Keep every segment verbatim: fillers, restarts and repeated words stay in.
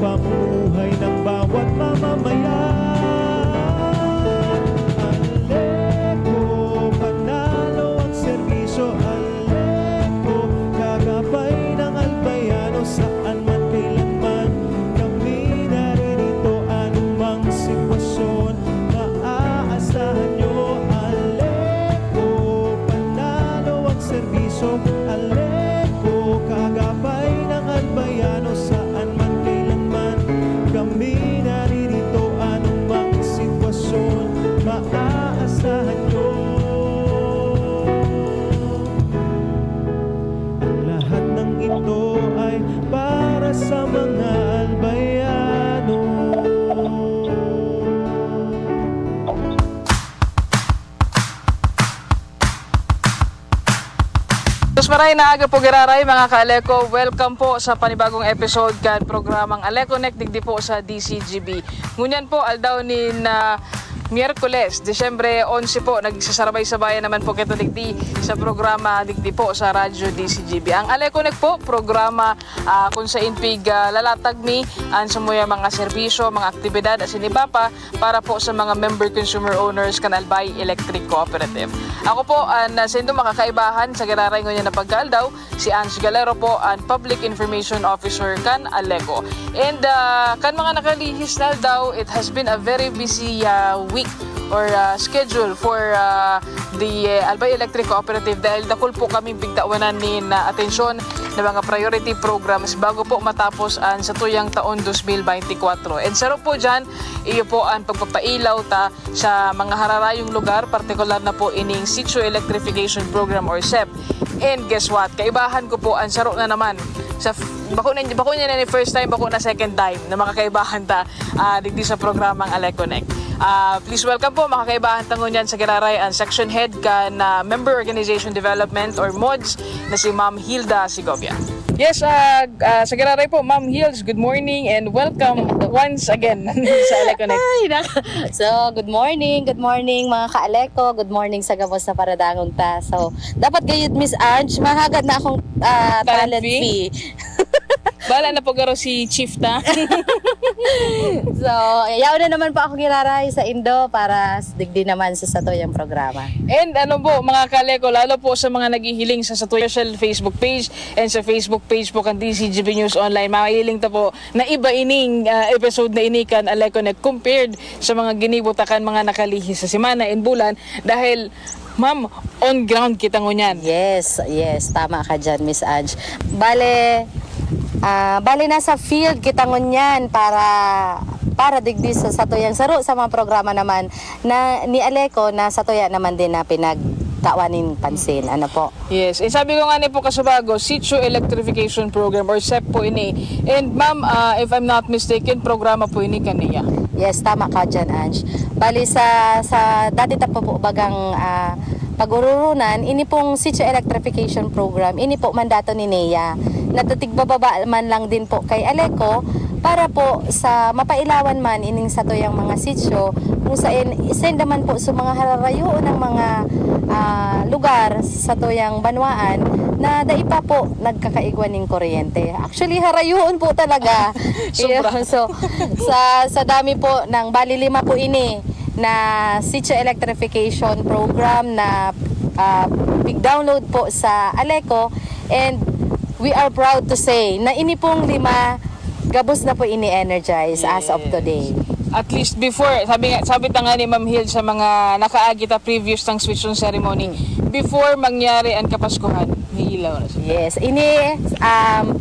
pamumuhay ng bawat mamamayan. Aleco, panalo ang serbisyo. Aleco, kagabay ng Albayano saan man kailanman. Kami naririto anumang sitwasyon, maaasahan nyo. Aleco, panalo ang serbisyo. Aleco, kagabay ng Albayano saan man kailanman. Kami naririto anumang sitwasyon, maaasahan nyo. Ang lahat ng ito ay para sa mga Albayano. Sus maray na aga po, giraray, mga ka-Aleco. Welcome po sa panibagong episode kan programang Aleco Connect digdi po sa D C G B. Ngunyan po, aldaw nin, ah, Miyerkules, Disyembre onse po, nagsasarabay-sabayan naman po kita digdi sa programa digdi po sa Radyo D C G B. Ang Aleco Connect po, programa, ah, kung sain pig, ah, lalatag mi an samuya mga serbisyo, mga aktibidad, asin iba pa, para po sa mga member consumer owners kan Albay Electric Cooperative. Ako po an, ah, saindo makakaibahan sa giraray ngunyan na pagkaaldaw, si Ange Galero po, an Public Information Officer kan Aleco. And, ah, kan mga nakalihis na aldaw, it has been a very busy, ah, week or, ah, schedule for, ah, the, eh, Albay Electric Cooperative dahil dakul po kaming pigtawanan nin, ah, atensyon na mga priority programs bago po matapos an satuyang taon dos mil beintikwatro. And saro po dyan, iyo po an pagpapailaw ta sa mga hararayong lugar, partikular na po ining Sitio Electrification Program or SEP. And guess what? Kaibahan ko po, an saro na naman. Sa f-, bako na, bako niya na ni first time, bako na second time na makakaibahan ta, ah, digdi sa programang Aleco Connect. Ah, please welcome po, makakaibahan ta ngunyan sa giraray an section head kan, ah, Member Organization Development or MODS na si Ma'am Hilda Segovia. Yes, ah, ah, sa giraray po, Ma'am Hills, good morning and welcome once again sa Aleco Connect. Ay, nak-, so, good morning, good morning, mga ka-Aleco, good morning sa gabos na paradangog ta. So, dapat gayud, Miss Ange, mahagad na akong, ah, Talent talent fee? fee. Bahala na po garo si Chief ta. So, yaon na naman po ako giraray sa Indo para s-, digdi naman sa satuyang programa. And ano po, mga ka-Aleco, lalo po sa mga naghihiling sa satuyang official Facebook page and sa Facebook page po kan D C G B News Online, mahiling ta po na iba ining, ah, episode na ini kan Aleco Connect compared sa mga ginibo ta kan mga nakalihis sa semana and bulan dahil, ma'am, on ground kita ngunyan. Yes, yes, tama ka dyan, Miss Ange. Bale, ah, bale, nasa field kita ngunyan para, para digdi sa satuyang saro sa mga programa naman na ni Aleco na satuya naman din na pinagtawan nin pansin. Ano po? Yes. Eh, sabi ko nga ni po kasubago, Sitio Electrification Program or SEP po ini. And ma'am, ah, if I'm not mistaken, programa po ini kaniya. Yes, tama ka dyan, Ange. Bali, sa, sa dati ta po, po bagang, ah, pag-ururunan, ini pong Sitio Electrification Program, ini po mandato ni NEA. Natatigbababa man lang din po kay Aleco para po sa mapailawan man ining satuyang mga sitio, kung sain, send naman po sa mga hararayoon ng mga, ah, lugar sa satuyang banwaan na dai pa po nagkakaigwa ning kuryente. Actually, harayoon po talaga. Sobra. Iyo, so, sa, sa dami po ng, bali, lima po ini na Sitio Electrification Program na, ah, pig-download po sa Aleco, and we are proud to say na ini pong lima gabos na po ini energize as of Yes. today. At least before, sabi nga, sabi ta nga ni Ma'am Hill sa mga nakaagi ta previous ng switch on ceremony, Mm. before mangyari ang Kapaskuhan, may ilaw na sila. Yes, ini, um,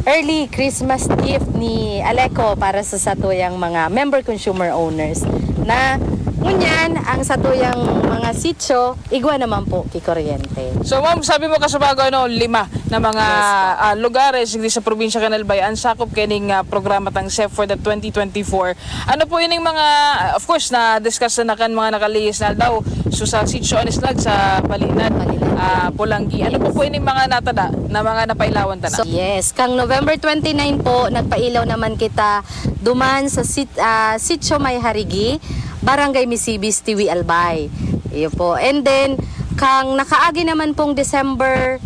early Christmas gift ni Aleco para sa satuyang mga member consumer owners na ngunyan ang satuyang mga sitio igwa naman po ki kuryente. So, ma'am, sabi mo kasubago, ano, lima na mga, Yes po. ah, lugares digdi sa probinsya kan Albay ang sakop kaining, ah, programa tang SEP for the twenty twenty-four. Ano po ining mga, ah, of course, na-discuss na kan mga nakalihis na aldaw. So, sa Sitio Anislag, sa Balinan, Balinan. ah, Polangui. Ano po Yes. po ining mga natada na mga napailawan ta na? So, yes, kang November twenty-nine po, nagpailaw naman kita duman sa sit-, ah, Sitio May Harigi, Barangay Misibis, Tiwi, Albay. Iyo po. And then, kang nakaagi naman pong December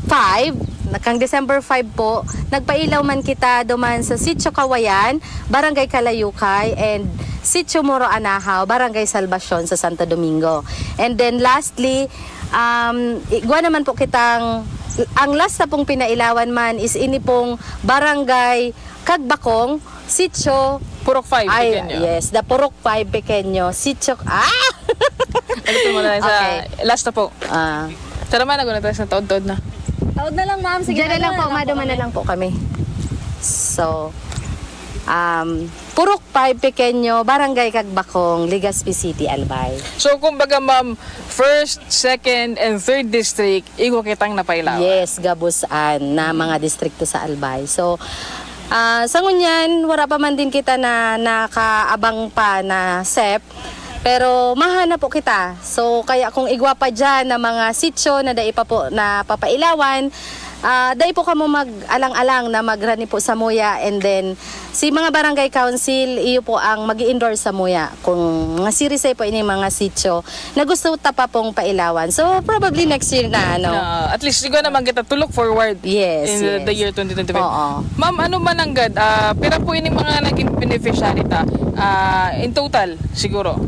five, Kang December five po, nagpailaw man kita duman sa Sitio Kawayan, Barangay Kalayukay, and Sitio Moro Anahaw, Barangay Salvacion sa Santo Domingo. And then lastly, um, igwa naman po kitang, ang last na pong pinailawan man is ini pong Barangay Kagbakong, Sitio Purok five, Ay, Pequeño. Yes, the Purok five Pequeño. Sitio, ah! Ulitin mo na lang sa Okay. last na po. Ah. Tara man, naguna tayo sa taod-taod na. Taod na lang, ma'am. Sige Diyan na na lang po, lang. maduman na lang po kami. So, um, Purok five Pequeño, Barangay Kagbakong, Legazpi City, Albay. So, kumbaga, ma'am, first, second, and third district, igwa kitang napailawan. Yes, gabos-an na mga distrikto sa Albay. So, ah, sa ngunyan, wala pa man din kita na nakaabang pa na sep, pero mahanap po kita. So, kaya kung igwa pa dyan na mga sityo na dai pa po napapailawan, ah, dai po kamo mag-alang-alang na magrani po samuya, and then si mga barangay council, iyo po ang mag endorse samuya. Kung mga sirisay po ini mga sityo na gusto ta pa pong pailawan. So, probably next year na, ano. Ah, at least, siguro naman kita to look forward Yes, in the, yes. the year twenty twenty-five. Oo. Ma'am, ano man ang gad? Ah, pira po ini mga naging beneficiary ta? Ah, in total, siguro.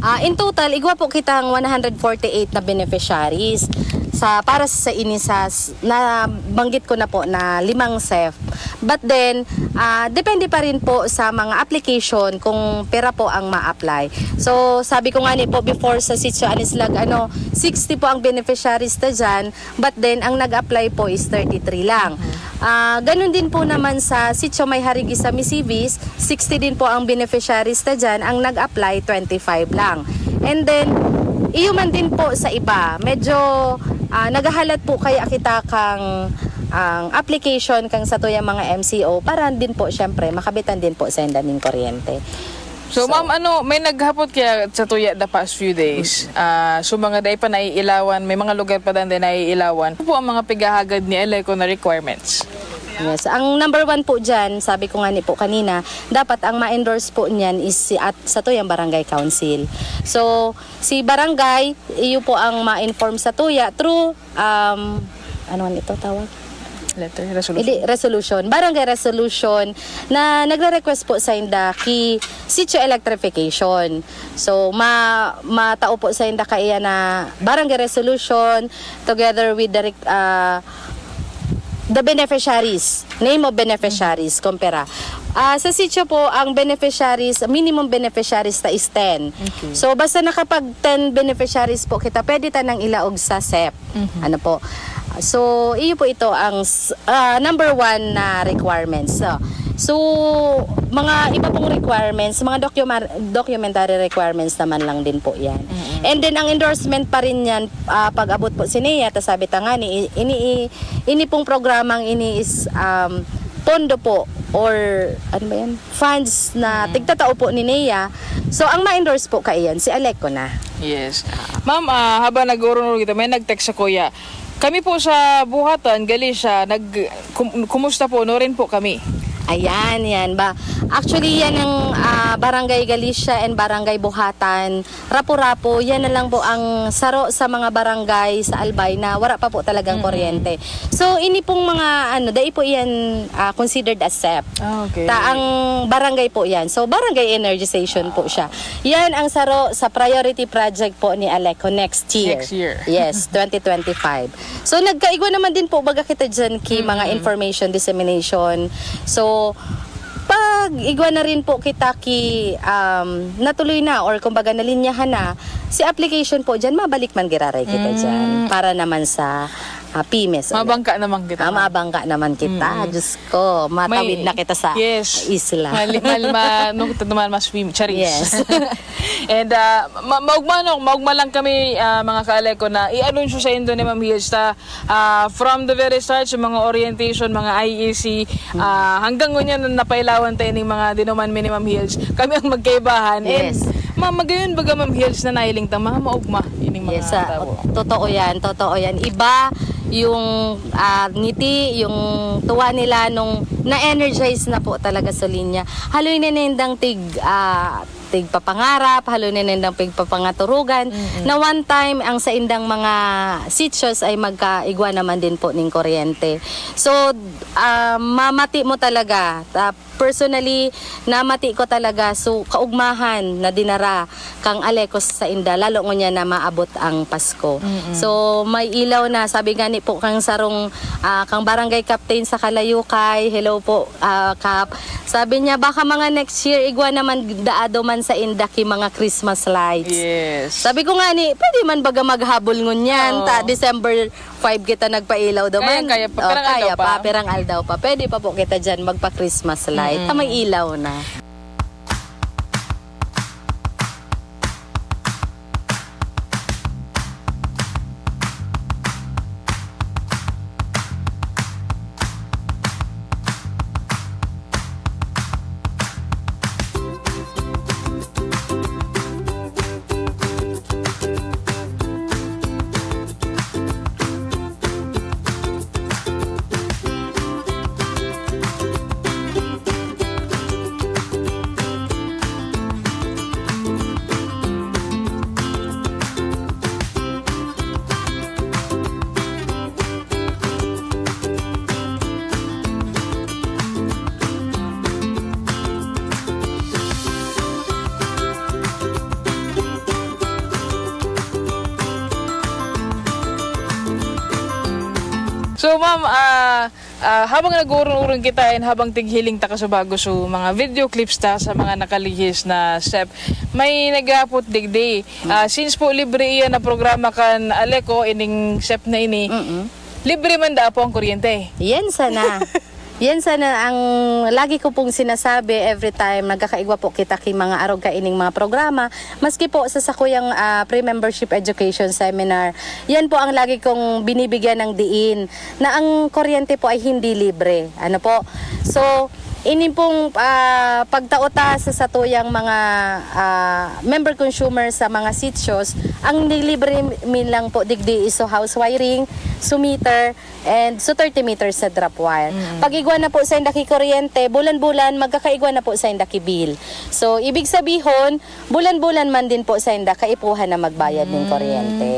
Ah, in total, igwa po kitang one hundred forty-eight na beneficiaries sa, para sa ini sa s-, nabanggit ko na po na limang sep. But then, ah, depende pa rin po sa mga application kung pira po ang ma-apply. So, sabi ko nga ni po before sa Sitio Anislag, ano, sixty po ang beneficiaries ta dyan, but then ang nag-apply po is thirty-three lang. Ah, ganun din po naman sa Sitio May Harigi sa Misibis, sixty din po ang beneficiaries ta dyan, ang nag-apply twenty-five lang. And then, iyo man din po sa iba, medyo, ah, naghahalat po kaya kita kang ang application kang satuyang mga M C O para din po, syempre, makabitan din po sa inda ning kuryente. So, So, ma'am, ano, may naghapot kaya sa tuya the past few days? Ah, so, mga dai pa naiilawan, may mga lugar pa dan din naiilawan. Ano po ang mga pighahagad ni Aleco na requirements? Yes. Ang number one po dyan, sabi ko nga ni po kanina, dapat ang ma-endorse po niyan is si at satuyang barangay council. So, si barangay, iyo po ang ma-inform sa tuya through, um, ano man ito tawag? Letter, resolution. Hindi, resolution. Barangay resolution na nagre-request po sa inda ki sitio electrification. So, ma-, matao po sa inda kaiya na barangay resolution together with the rec-, ah, the beneficiaries, name of beneficiaries, kumpara. Ah, sa sitio po, ang beneficiaries, minimum beneficiaries ta is ten. Okay. So, basta nakapag ten beneficiaries po kita, pwede ta nang ilaog sa sep. Mhm. Ano po? So, iyo po ito ang s-, ah, number one na requirements. So, so, mga iba pong requirements, mga documa-, documentary requirements naman lang din po yan. Mhm. And then, ang endorsement pa rin yan, ah, pag abot po sa NEA, ta sabi ta nga ni, ini, ini pong programang ini is, um, pondo po or, ano ba yan? Funds na Mm. tigtatao po ni NEA. So, ang ma-endorse po kaiyan, si Aleco na. Yes. Ma'am, ah, habang nag-uurunod kita, may nag-text sa kuya. Kami po sa Buhatan, Galicia, nag-, kum-, kumusta po? Nurin po kami. Ayan, yan ba? Actually, yan ang, ah, Barangay Galicia and Barangay Buhatan. Rapu-Rapu, yan na lang po ang saro sa mga barangay sa Albay na wala pa po talagang Mm-mm. kuryente. So, ini pong mga, ano, dai po yan, ah, considered as sep. Ah, okay. Ta, ang barangay po yan. So, barangay energization po siya. Yan ang saro sa priority project po ni Aleco next year. Next year. Yes, twenty twenty-five. So, nagkaigwa naman din po, baga kita dyan ki mga Mm-mm. information dissemination. So, pag igwa na rin po kita ki, um, natuloy na or kumbaga nalinyahan na, si application po dyan, mabalik man giraray kita dyan Mm. para naman sa, ah, pymes ulit. Mabangka naman kita, Ah, ma'am. mabangka naman kita. Mm. Diyos ko, matawid May na kita sa yes. isla. Mali-, mal-, ma-, no, kita naman mas swim. Charis. Yes. And, ah, ma-, maugma, no? Maugma lang kami, ah, mga ka-Aleco, na i-anunsyo sa indo ni Ma'am Hills ta, ah, from the very start, sa mga orientation, mga I E C, ah, hanggang ngunyan na napailawan tayo ning mga dinuman mi ni Ma'am Hills, kami ang magkaibahan. And Yes. ma-, magayon baga, Ma'am Hills, na nailing ta, mga maugma, ining mga Yes, ah, tao. totoo yan, totoo yan. Iba yung, ah, ngiti, yung tuwa nila nung na-energize na po talaga sa linya. Haloy na nindang tig, ah, tigpapangarap, haloy na nindang pigpapangaturugan, Mm-mm. na one time ang saindang mga sitios ay magkaigwa naman din po ning kuryente. So, ah, mamati mo talaga. Ah, personally, namati ko talaga. So, kaugmahan na dinara kang Aleco sa inda, lalo ngunyan na maabot ang Pasko. Mm-mm. So, may ilaw na. Sabi gani po kang sarong, ah, kang barangay captain sa Kalayukay, hello po, ah, Kap. Sabi niya, "Baka mga next year, igwa naman daado man sa inda ki mga Christmas lights." Yes. Sabi ko nga ni, "Pwede man baga maghabol ngunyan, Oo. ta December five kita nagpailaw daw man." Kaya, kaya pa. Oh, Pirang kaya aldaw pa, pa. pirang aldaw pa. Pwede pa po kita dyan magpa-Christmas light. Mm-mm. Ta may ilaw na. So, ma'am, ah, ah, habang nag-uurong-urong kita and habang tighiling ta kasubago so mga video clips ta sa mga nakalihis na SEP, may nag-aapot digdi. Ah, since po libre iyan na programa kan Aleco, ining SEP na ini, Mm-mm. libre man daa po ang kuryente. Yan sana. Yan sana ang lagi ko pong sinasabi every time nagkakaigwa po kita ki mga arog kaining mga programa, maski po sa sakuyang, ah, pre-membership education seminar. Yan po ang lagi kong binibigyan ng diin, na ang kuryente po ay hindi libre. Ano po? So, ini pong, ah, pagtao ta sa satuyang mga, ah, member consumer sa mga sitios, ang nilibre mi lang po digdi is so house wiring, so meter, and so thirty meters sa drop wire. Mm. Pag igwa na po sa inda ki kuryente, bulan-bulan, magkakaigwa na po sa inda ki bill. So, ibig sabihon, bulan-bulan man din po sa inda kaipuhan na magbayad nin Mm. kuryente.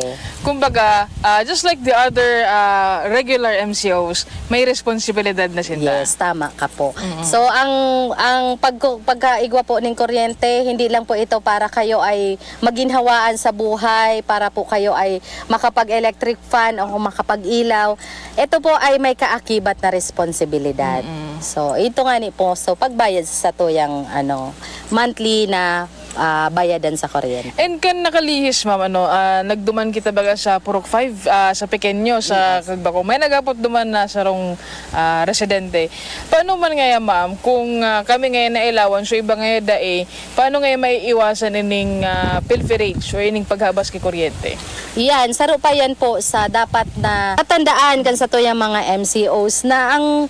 Kumbaga, ah, just like the other, ah, regular M C Os, may responsibilidad na sinda. Yes, tama ka po. Mm. So, ang, ang pagku-, pagkaigwa po nin kuryente, hindi lang po ito para kayo ay maginhawaan sa buhay, para po kayo ay makapag-electric fan o kung makapag-ilaw. Ito po ay may kaakibat na responsibilidad. Mm. So, ito nga ni po, so, pagbayad sa tuyang, ano, monthly na, ah, bayadan sa kuryente. And kan nakalihis, ma'am, ano, ah, nagduman kita baga sa Purok five, ah, sa Pequeño, sa Yes. Cagbaco. May nag-apot duman na sarong, ah, residente. Paano man ngaya, ma'am, kung, ah, kami ngaya nailawan, so iba ngaya dai, paano ngaya maiiwasan ining, ah, pilferage o ining paghabas ki kuryente? Yan, saro pa yan po sa dapat na tatandaan kan satuyang mga M C Os na ang,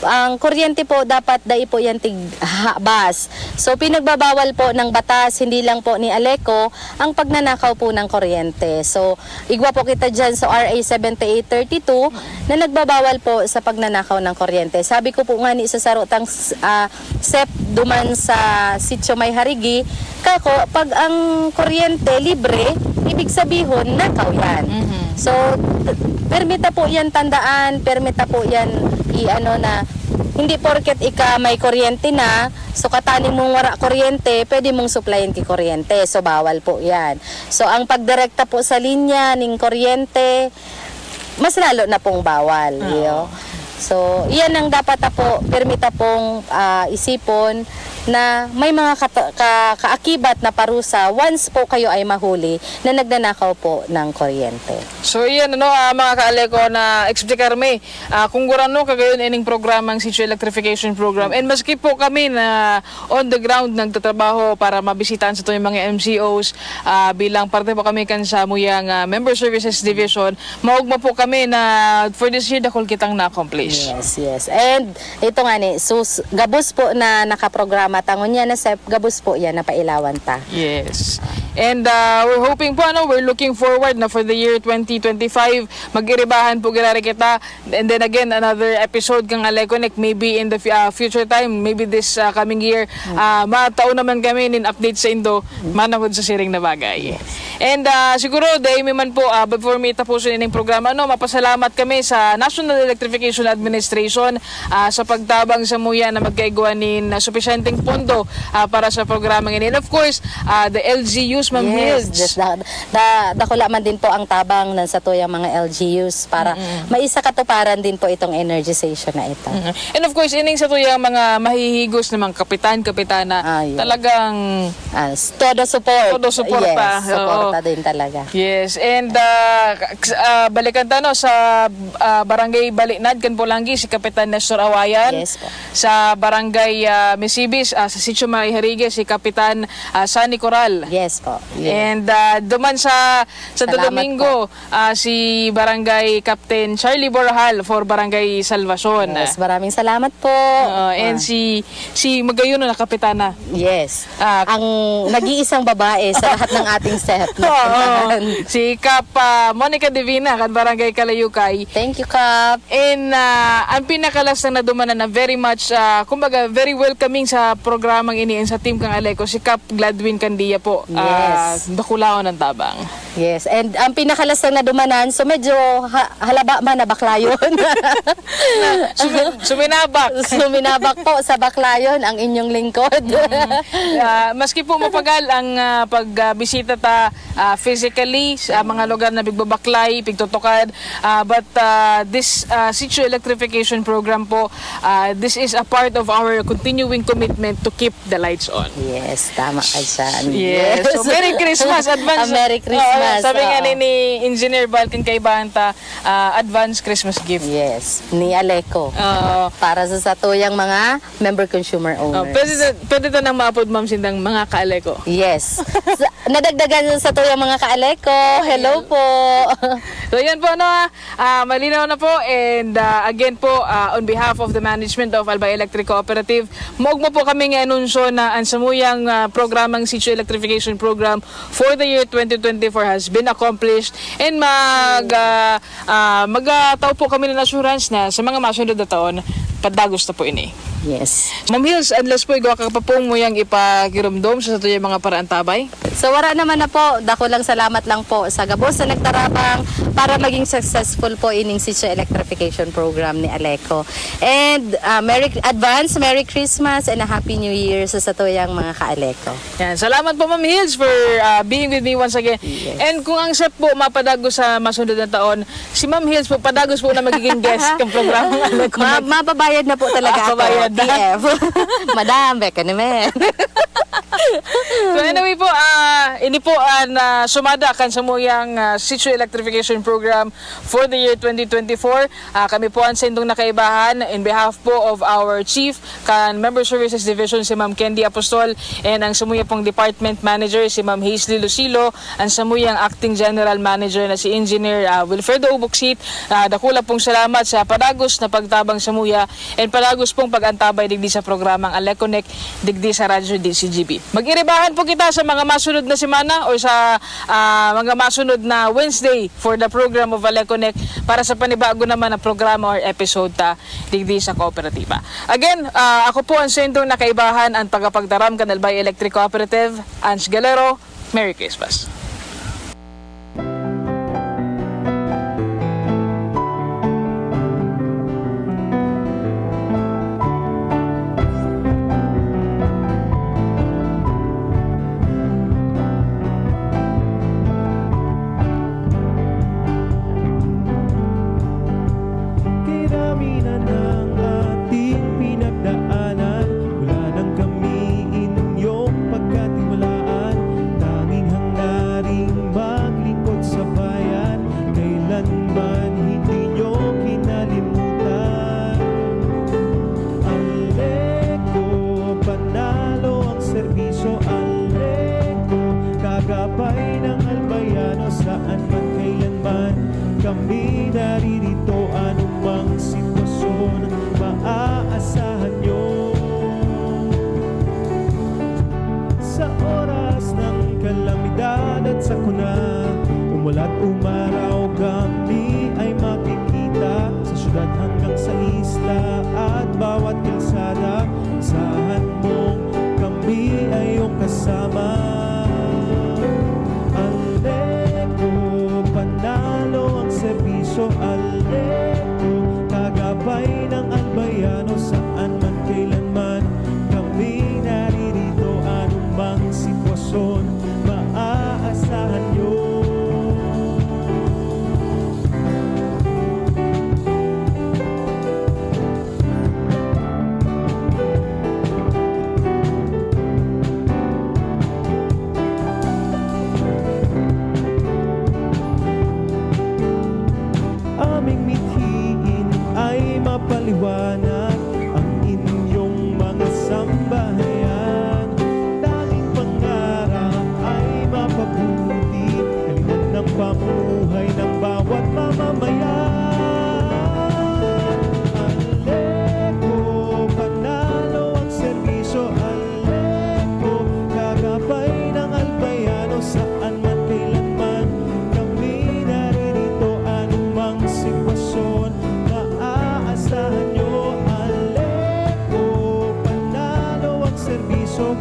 ang kuryente po dapat dai po yan tighabas. So, pinagbabawal po ng batas, hindi lang po ni Aleco, ang pagnanakaw po ng kuryente. So, igwa po kita dyan sa R A seventy-eight thirty-two na nagbabawal po sa pagnanakaw ng kuryente. Sabi ko po nga ni sa sarutang, ah, SEP duman sa Sitio May Harigi, kako, pag ang kuryente libre, ibig sabihon, nakaw yan. Mhm. So, t-, permita po yan tandaan, permita po yan i-ano na, hindi porket ika may kuryente na, so kataning mong wara kuryente, pwede mong supplyan ki kuryente. So, bawal po yan. So, ang pagdirekta po sa linya ning kuryente, mas lalo na pong bawal, Oo. iyo. So, iyan ang dapat ta po, pirmi ta pong, ah, isipon na may mga kata-, ka-, kaakibat na parusa once po kayo ay mahuli na nagnanakaw po ng kuryente. So, iyan, ano, ah, mga ka-Aleco, na-explicar mi, ah, kung gurano kagayon ining programang Sitio Electrification Program. And maski po kami na on the ground nagtatrabaho para mabisitahan sa tuyong mga M C Os, ah, bilang parte po kami kan samuyang, ah, Member Services Division, maogma po kami na for this year, dakul kitang na-accomplish. Yes, yes. And ito nga ni, sus-, gabos po na nakaprograma ta ngunyan na SEP, gabos po yan, napailawan ta. Yes. And, ah, we're hoping po, ano, we're looking forward na for the year twenty twenty-five, mag-iribahan po giraray kita. And then again, another episode kan Aleconec, maybe in the fu-, ah, future time, maybe this, ah, coming year, ah, matao naman kami nin update saindo, manapod sa siring na bagay. And, ah, siguro, dai mi man po, ah, before mi tapuson ining programa, no, mapasalamat kami sa National Electrification Administration, ah, sa pagtabang samuya na magkaigwa nin, ah, supisyenteng pondo, ah, para sa programang ini. And of course, ah, the L G Us, Ma'am Yes, Hilds. Des-, da-, da-, dakula man din po ang tabang ng satuyang mga L G Us para maisakatuparan din po itong energization na ito. Mm. And of course, ining satuyang mga mahihigos na mga kapitan, kapitana, Ah, yes. talagang Ah, s-, todo support. Todo suporta. Yes, suporta Oo. din talaga. Yes, and, ah, k-, ah, balikan ta, no, sa, ah, Barangay Balinad kan Polangui, si Kapitan Nestor Awayan. Yes po. Sa Barangay, ah, Misibis, ah, sa Sitio Mariharigues, si Kapitan, ah, Sunny Coral. Yes po. Yes. And, ah, duman sa Santo Salamat Domingo, ah, si Barangay Captain Charlie Borjal for Barangay Salvacion. Yes, maraming salamat po. Oo, and Ah. si, si Magayon na Kapitana. Yes. Ah. Ang nag-iisang babae sa lahat ng ating set na Oo. puntahan. Si Kap, ah, Monica Divina, kan Barangay Kalayukay. Thank you, Kap. And, ah, ang pinakalas na nadumanan na very much, ah, kumbaga, very welcoming sa programang ini and sa team kang Aleco, si Kap Gladwin Candia po. Ah, Yes. dakulaon ang tabang. Yes, and ang pinakalas na nadumanan, so medyo ha-, halaba man na baklayon. Na, sumi-, suminabak. Suminabak po sa baklayon ang inyong lingkod. Mm. Ah, maski po mapagal ang, ah, pag, ah, bisita ta, ah, physically sa mga lugar na pigbabaklay, pigtutukad, ah, but, ah, this, ah, Sitio Electrification Program po, ah, this is a part of our continuing commitment to keep the lights on. Yes, tama ka dyan. Yes. So, Merry Christmas, advance. Ah, Merry Oo, Christmas, sabi nga oo. ni, ni Engineer Val, kan kaibahan ta, ah, advance Christmas gift. Yes, ni Aleco. Oo. Para sa satuyang mga member consumer Oh, owners. pwede ta-, pwede ta nang maapod, ma'am, sindang mga ka-Aleco. Yes. Sa, nadagdagan sa tuyang mga ka-Aleco. Hello po. So, yan po, ano, ah, ah, malinaw na po. And, ah, again po, ah, on behalf of the management of Albay Electric Cooperative, maogma po kami nga anunsyo na ang samuyang, ah, programang Sitio Electrification Program for the year twenty twenty-four has been accomplished. And mag, ah, ah, magtao po kami ng assurance na sa mga masunod na taon, padagos na po ini. Yes. Ma'am Hills, unless po igwa ka pa pong muyang ipagiromdom sa satuyang mga paraantabay? So, wala naman na po. Dakulang salamat lang po sa gabos na nagtarabang para maging successful po ining Sitio Electrification Program ni Aleco. And, ah, Merry, advance Merry Christmas and a Happy New Year sa satuyang mga ka-Aleco. Yan. Salamat po, Ma'am Hills, for, ah, being with me once again. Yes. And kung ang SEP po mapadagos sa masunod na taon, si Ma'am Hills po, padagos po na magiging guest ng programa. Ma-, mapabayad na po talaga ako, Mapabayad na. T F. Madam, beka naman. So anyway po, ah, ini po ang, ah, sumada kan samuyang, ah, Sitio Electrification Program for the year twenty twenty-four. Ah, kami po ang saindong nakaibahan in behalf po of our chief, kan Member Services Division, si Ma'am Candy Apostol, and ang samuya pong department manager, si Ma'am Hazley Lucilo, ang samuyang acting general manager na si Engineer, ah, Wilfredo Ubuksit. Ah, dakula pong salamat sa padagos na pagtabang samuya and padagos pong pag-antabay digdi sa programang Aleconec digdi sa Radyo D C G B. Mag-iribahan po kita sa mga masunod na semana o sa, ah, mga masunod na Wednesday for the program of Aleconec para sa panibago naman na programa or episode ta digdi sa kooperatiba. Again, ah, ako po ang sentong nakaibahan, ang tagapagtaram kan Albay Electric Cooperative, Ange Galero. Merry Christmas! Kiraminan ng ating pinagdaanan, wala nang kami inyong pagkatiwalaan. Tanging hangad bisong